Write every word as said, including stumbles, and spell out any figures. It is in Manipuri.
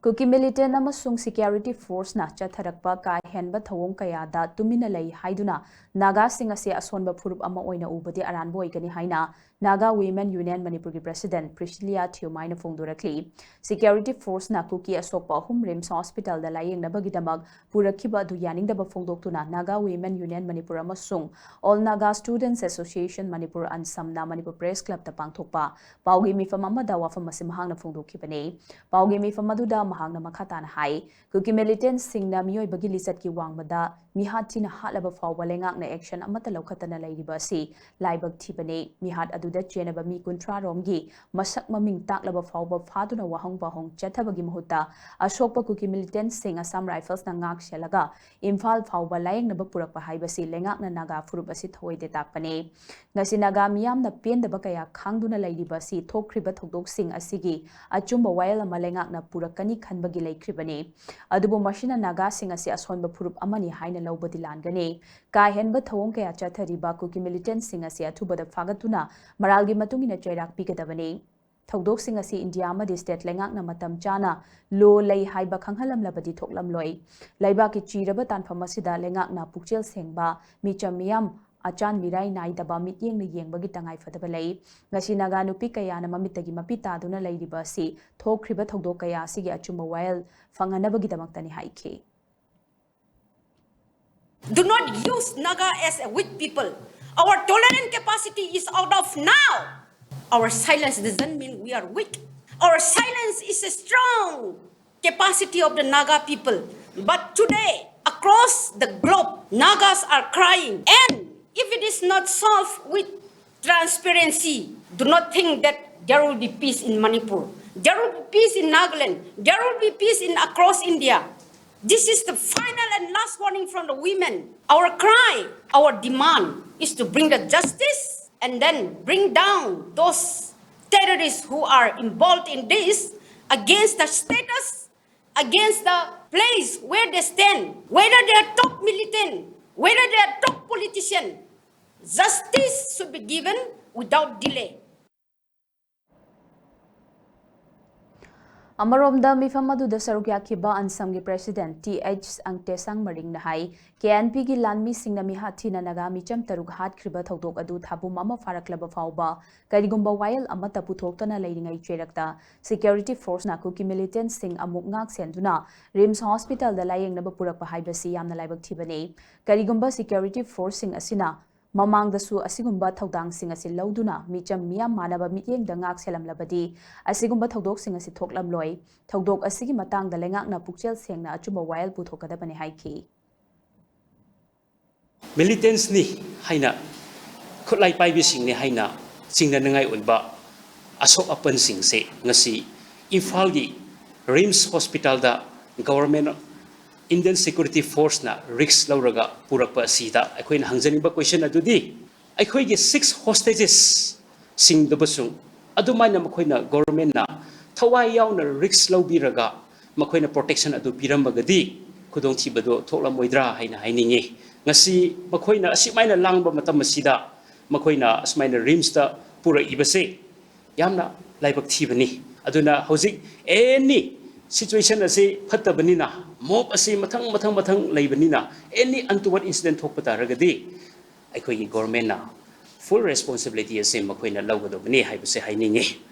ꯀꯨꯀꯤ ꯃꯤꯂꯤꯇꯦꯟ ꯑꯃꯁꯨꯡ ꯁꯤꯀ꯭ꯌꯨꯔꯤꯇꯤ ꯐꯣꯔꯁꯅ ꯆꯠꯊꯔꯛꯄ ꯀꯥ ꯍꯦꯟꯕ ꯊꯧꯑꯣꯡ ꯀꯌꯥꯗ ꯇꯨꯃꯤꯟꯅ ꯂꯩ ꯍꯥꯏꯗꯨꯅ ꯅꯥꯒꯥꯁꯤꯡ ꯑꯁꯤ ꯑꯁꯣꯟꯕ ꯐꯨꯔꯨꯞ ꯑꯃ ꯑꯣꯏꯅ ꯎꯕꯗꯤ ꯑꯔꯥꯟꯕ ꯑꯣꯏꯒꯅꯤ ꯍꯥꯏꯅ ꯅꯥꯒꯥ ꯋꯤꯃꯦꯟ ꯌꯨꯅꯤꯌꯟ ꯃꯅꯤꯄꯨꯔꯒꯤ ꯄ꯭ꯔꯦꯁꯤꯗꯦꯟꯠ ꯄ꯭ꯔꯤꯁꯤꯂꯤꯌꯥ ꯊꯤꯌꯣꯃꯥꯏꯅ ꯐꯣꯡꯗꯣꯔꯛꯂꯤ꯫ ꯁꯤꯀ꯭ꯌꯨꯔꯤꯇꯤ ꯐꯣꯔꯁꯅ ꯀꯨꯀꯤ ꯑꯁꯣꯛꯄ ꯑꯍꯨꯝ ꯔꯤꯝꯁ ꯍꯣꯁꯄꯤꯇꯥꯜꯗ ꯂꯥꯌꯦꯡꯅꯕꯒꯤꯗꯃꯛ ꯄꯨꯔꯛꯈꯤꯕ ꯑꯗꯨ ꯌꯥꯅꯤꯡꯗꯕ ꯐꯣꯡꯗꯣꯛꯇꯨꯅ ꯅꯥꯒꯥ ꯋꯤꯃꯦꯟ ꯌꯨꯅꯤꯌꯟ ꯃꯅꯤꯄꯨꯔ ꯑꯃꯁꯨꯡ all Naga students association Manipur ꯑꯟꯁꯝꯅ ꯃꯅꯤꯄꯨꯔ ꯄ꯭ꯔꯦꯁ ꯀ꯭ꯂꯕꯇ ꯄꯥꯡꯊꯣꯛꯄ ꯄꯥꯎꯒꯤ ꯃꯤꯐꯝ ꯑꯃꯗ ꯋꯥꯐꯝ ꯑꯁꯤ ꯃꯍꯥꯛꯅ ꯐꯣꯡꯗꯣꯛꯈꯤꯕꯅꯤ꯫ ꯄꯥꯎꯒꯤ ꯃꯤꯐꯝ ꯑꯗꯨꯗ ꯃꯍꯥꯛꯅ ꯃꯈꯥ ꯇꯥꯅ ꯍꯥꯏ, ꯀꯨꯀꯤ ꯃꯤꯂꯤꯇꯦꯟꯠꯁꯤꯡꯅ ꯃꯤꯑꯣꯏꯕꯒꯤ ꯂꯤꯆꯠꯀꯤ ꯋꯥꯡꯃꯗ ꯃꯤꯍꯥꯠ ꯊꯤꯅ ꯍꯥꯠꯂꯕ ꯐꯥꯎꯕ ꯂꯩꯉꯥꯛꯅ ꯑꯦꯛꯁꯟ ꯑꯃꯠꯇ ꯂꯧꯈꯠꯇꯅ ꯂꯩꯔꯤꯕ ꯑꯁꯤ ꯂꯥꯏꯕꯛ ꯊꯤꯕꯅꯤ꯫ ꯃꯤꯍꯥꯠ ꯑꯗꯨꯗ ꯆꯦꯟꯅꯕ ꯃꯤ ꯀꯨꯟꯊ꯭ꯔꯥ ꯔꯣꯝꯒꯤ ꯃꯁꯛ ꯃꯃꯤꯡ ꯇꯥꯛꯂꯕ ꯐꯥꯎꯕ ꯐꯥꯗꯨꯅ ꯋꯥꯍꯪ ꯄꯥꯎꯍꯪ ꯆꯠꯊꯕꯒꯤ ꯃꯍꯨꯠꯇ ꯑꯁꯣꯛꯄ ꯀꯨꯀꯤ ꯃꯤꯂꯤꯇꯦꯟꯠꯁꯤꯡ ꯑꯁꯥꯝ ꯔꯥꯏꯐꯜꯁꯅ ꯉꯥꯛ ꯁꯦꯜꯂꯒ ꯏꯝꯐꯥꯜ ꯐꯥꯎꯕ ꯂꯥꯌꯦꯡꯅꯕ ꯄꯨꯔꯛꯄ ꯍꯥꯏꯕꯁꯤ ꯂꯩꯉꯥꯛꯅ ꯅꯥꯒꯥ ꯐꯨꯔꯨꯞ ꯑꯁꯤ ꯊꯑꯣꯏꯗꯦ ꯇꯥꯛꯄꯅꯤ꯫ ꯉꯁꯤ ꯅꯥꯒꯥ ꯃꯤꯌꯥꯝꯅ ꯄꯦꯟꯗꯕ ꯀꯌꯥ ꯈꯥꯡꯗꯨꯅ ꯂꯩꯔꯤꯕ ꯑꯁꯤ ꯊꯣꯛꯈ꯭ꯔꯤꯕ ꯊꯧꯗꯣꯛꯁꯤꯡ ꯑꯁꯤꯒꯤ ꯑꯆꯨꯝꯕ ꯋꯥꯌꯦꯜ ꯑꯃ ꯂꯩꯉꯥꯛꯅ ꯄꯨꯔꯛꯀꯅꯤ ꯈꯟꯕꯒꯤ ꯂꯩꯈ꯭ꯔꯤꯕꯅꯤ꯫ ꯑꯗꯨꯕꯨ ꯃꯁꯤꯅ ꯅꯥꯒꯥꯁꯤꯡ ꯑꯁꯤ ꯑꯁꯣꯟꯕ ꯐꯨꯔꯨꯞ ꯑꯃꯅꯤ ꯍꯥꯏꯅ ꯂꯧꯕꯗꯤ ꯂꯥꯟꯒꯅꯤ꯫ ꯀꯥ ꯍꯦꯟꯕ ꯊꯧꯑꯣꯡ ꯀꯌꯥ ꯆꯠꯊꯔꯤꯕ ꯀꯨꯀꯤ ꯃꯤꯂꯤꯇꯦꯟꯠꯁꯤꯡ ꯑꯁꯤ ꯑꯊꯨꯕꯗ ꯐꯥꯒꯠꯇꯨꯅ ꯃꯔꯥꯜꯒꯤ ꯃꯇꯨꯡ ꯏꯟꯅ ꯆꯩꯔꯥꯛ ꯄꯤꯒꯗꯕꯅꯤ꯫ ꯊꯧꯗꯣꯛꯁꯤꯡ ꯑꯁꯤ ꯏꯟꯗꯤꯌꯥ ꯑꯃꯗꯤ ꯁ꯭ꯇꯦꯠ ꯂꯩꯉꯥꯛꯅ ꯃꯇꯝ ꯆꯥꯅ ꯂꯣ ꯂꯩ ꯍꯥꯏꯕ ꯈꯪꯍꯜꯂꯝꯂꯕꯗꯤ ꯊꯣꯛꯂꯝꯂꯣꯏ꯫ ꯂꯩꯕꯥꯛꯀꯤ ꯆꯤꯔꯕ ꯇꯥꯟꯐꯝ ꯑꯁꯤꯗ ꯂꯩꯉꯥꯛꯅ ꯄꯨꯛꯆꯦꯜ ꯁꯦꯡꯕ, ꯃꯤꯆꯝ ꯃꯤꯌꯥꯝ, ꯑꯆꯥꯟ ꯃꯤꯔꯥꯏ ꯅꯥꯏꯗꯕ ꯃꯤꯠꯌꯦꯡꯅ ꯌꯦꯡꯕꯒꯤ ꯇꯉꯥꯏꯐꯗꯕ ꯂꯩ꯫ ꯉꯁꯤ ꯅꯥꯒꯥ ꯅꯨꯄꯤ ꯀꯌꯥꯅ ꯃꯃꯤꯠꯇꯒꯤ ꯃꯄꯤ ꯇꯥꯗꯨꯅ ꯂꯩꯔꯤꯕ ꯑꯁꯤ ꯊꯣꯛꯈ꯭ꯔꯤꯕ ꯊꯧꯗꯣꯛ ꯀꯌꯥ ꯑꯁꯤꯒꯤ ꯑꯆꯨꯝꯕ ꯋꯥꯌꯦꯜ ꯐꯪꯍꯟꯅꯕꯒꯤꯗꯃꯛꯇꯅꯤ ꯍꯥꯏꯈꯤ꯫ Do not use Naga as a weak people. Our tolerant capacity is out of now. Our silence doesn't mean we are weak. Our silence is a strong capacity of the Naga people. But today, across the globe, Nagas are crying. And if it is not solved with transparency, do not think that there will be peace in Manipur. There will be peace in Nagaland. There will be peace in across India. This is the final and last warning from the women. Our cry, our demand is to bring the justice and then bring down those terrorists who are involved in this against the status, against the place where they stand, whether they are top militant, whether they are top politician. Justice should be given without delay. ꯑꯃꯔꯣꯝꯗ, ꯃꯤꯐꯝ ꯑꯗꯨꯗ ꯁꯔꯨꯛ ꯌꯥꯈꯤꯕ ꯑꯟꯁꯝꯒꯤ president ꯇꯤ ꯑꯩꯆ ꯑꯪꯇꯦꯁꯥꯡ ꯃꯔꯤꯡꯅ ꯍꯥꯏ, ꯀꯦ ꯑꯦꯟ ꯄꯤꯒꯤ ꯂꯥꯟꯃꯤꯁꯤꯡꯅ ꯃꯤꯍꯥꯠ ꯊꯤꯅ ꯅꯥꯒꯥ ꯃꯤꯆꯝ ꯇꯔꯨꯛ ꯍꯥꯠꯈ꯭ꯔꯤꯕ ꯊꯧꯗꯣꯛ ꯑꯗꯨ ꯊꯥꯕꯨꯝ ꯑꯃ ꯐꯥꯔꯛꯂꯕ ꯐꯥꯎꯕ ꯀꯔꯤꯒꯨꯝꯕ ꯋꯥꯌꯦꯜ ꯑꯃꯠꯇ ꯄꯨꯊꯣꯛꯇꯅ ꯂꯩꯔꯤꯉꯩ ꯆꯩꯔꯛꯇ security forceꯅ ꯀꯨꯀꯤ militantꯁꯤꯡ ꯑꯃꯨꯛ ꯉꯥꯛ ꯁꯦꯟꯗꯨꯅ ꯔꯤꯝꯁ hospitalꯗ ꯂꯥꯌꯦꯡꯅꯕ ꯄꯨꯔꯛꯄ ꯍꯥꯏꯕꯁꯤ ꯌꯥꯝꯅ ꯂꯥꯏꯕꯛ ꯊꯤꯕꯅꯤ꯫ ꯀꯔꯤꯒꯨꯝꯕ security forceꯁꯤꯡ ꯑꯁꯤꯅ ꯃꯃꯥꯡꯗꯁꯨ ꯑꯁꯤꯒꯨꯝꯕ ꯊꯧꯗꯥꯡꯁꯤꯡ ꯑꯁꯤ ꯂꯧꯗꯨꯅ ꯃꯤꯆꯝ ꯃꯤꯌꯥꯝ ꯃꯥꯟꯅꯕ ꯃꯤꯠꯌꯦꯡꯗ ꯉꯥꯛ ꯁꯦꯜꯂꯝꯂꯕꯗꯤ ꯑꯁꯤꯒꯨꯝꯕ ꯊꯧꯗꯣꯛꯁꯤꯡ ꯑꯁꯤ ꯊꯣꯛꯂꯝꯂꯣꯏ꯫ ꯊꯧꯗꯣꯛ ꯑꯁꯤꯒꯤ ꯃꯇꯥꯡꯗ ꯂꯩꯉꯥꯛꯅ ꯄꯨꯛꯆꯦꯜ ꯁꯦꯡꯅ ꯑꯆꯨꯝꯕ ꯋꯥꯌꯦꯜ ꯄꯨꯊꯣꯛꯀꯗꯕꯅꯤ ꯍꯥꯏꯈꯤ꯫ Militantꯅꯤ ꯍꯥꯏꯅ, ꯈꯨꯠꯂꯥꯏ ꯄꯥꯏꯕꯤꯁꯤꯡꯅꯤ ꯍꯥꯏꯅ ꯆꯤꯡꯅꯅꯤꯡꯉꯥꯏ ꯑꯣꯏꯕ ꯑꯁꯣꯛ ꯑꯄꯟꯁꯤꯡꯁꯦ ꯉꯁꯤ ꯏꯝꯐꯥꯜꯒꯤ RIMS hospitalꯗ government, Indian security forceꯅ risk ꯂꯧꯔꯒ ꯄꯨꯔꯛꯄ ꯑꯁꯤꯗ ꯑꯩꯈꯣꯏꯅ ꯍꯪꯖꯅꯤꯡꯕ question ꯑꯗꯨꯗꯤ, ꯑꯩꯈꯣꯏꯒꯤ six hostagesꯁꯤꯡꯗꯕꯨꯁꯨ ꯑꯗꯨꯃꯥꯏꯅ ꯃꯈꯣꯏꯅ governmentꯅ ꯊꯋꯥꯏ ꯌꯥꯎꯅ risk ꯂꯧꯕꯤꯔꯒ ꯃꯈꯣꯏꯅ protection ꯑꯗꯨ ꯄꯤꯔꯝꯃꯒꯗꯤ ꯈꯨꯗꯣꯡꯊꯤꯕꯗꯨ ꯊꯣꯛꯂꯝꯃꯣꯏꯗ꯭ꯔꯥ ꯍꯥꯏꯅ ꯍꯥꯏꯅꯤꯡꯉꯤ꯫ ꯉꯁꯤ ꯃꯈꯣꯏꯅ ꯑꯁꯨꯃꯥꯏꯅ ꯂꯥꯡꯕ ꯃꯇꯝ ꯑꯁꯤꯗ ꯃꯈꯣꯏꯅ ꯑꯁꯨꯃꯥꯏꯅ ꯔꯤꯝꯁꯇ ꯄꯨꯔꯛꯏꯕꯁꯦ ꯌꯥꯝꯅ ꯂꯥꯏꯕꯛ ꯊꯤꯕꯅꯤ꯫ ꯑꯗꯨꯅ ꯍꯧꯖꯤꯛ any situation ꯑꯁꯤ ꯐꯠꯇꯕꯅꯤꯅ, mob ꯑꯁꯤ ꯃꯊꯪ ꯃꯊꯪ ꯃꯊꯪ ꯂꯩꯕꯅꯤꯅ, any untoward incident ꯊꯣꯛꯄ ꯇꯥꯔꯒꯗꯤ ꯑꯩꯈꯣꯏꯒꯤ governmentꯅ full responsibility ꯑꯁꯤ ꯃꯈꯣꯏꯅ ꯂꯧꯒꯗꯧꯕꯅꯤ ꯍꯥꯏꯕꯁꯦ ꯍꯥꯏꯅꯤꯡꯉꯤ꯫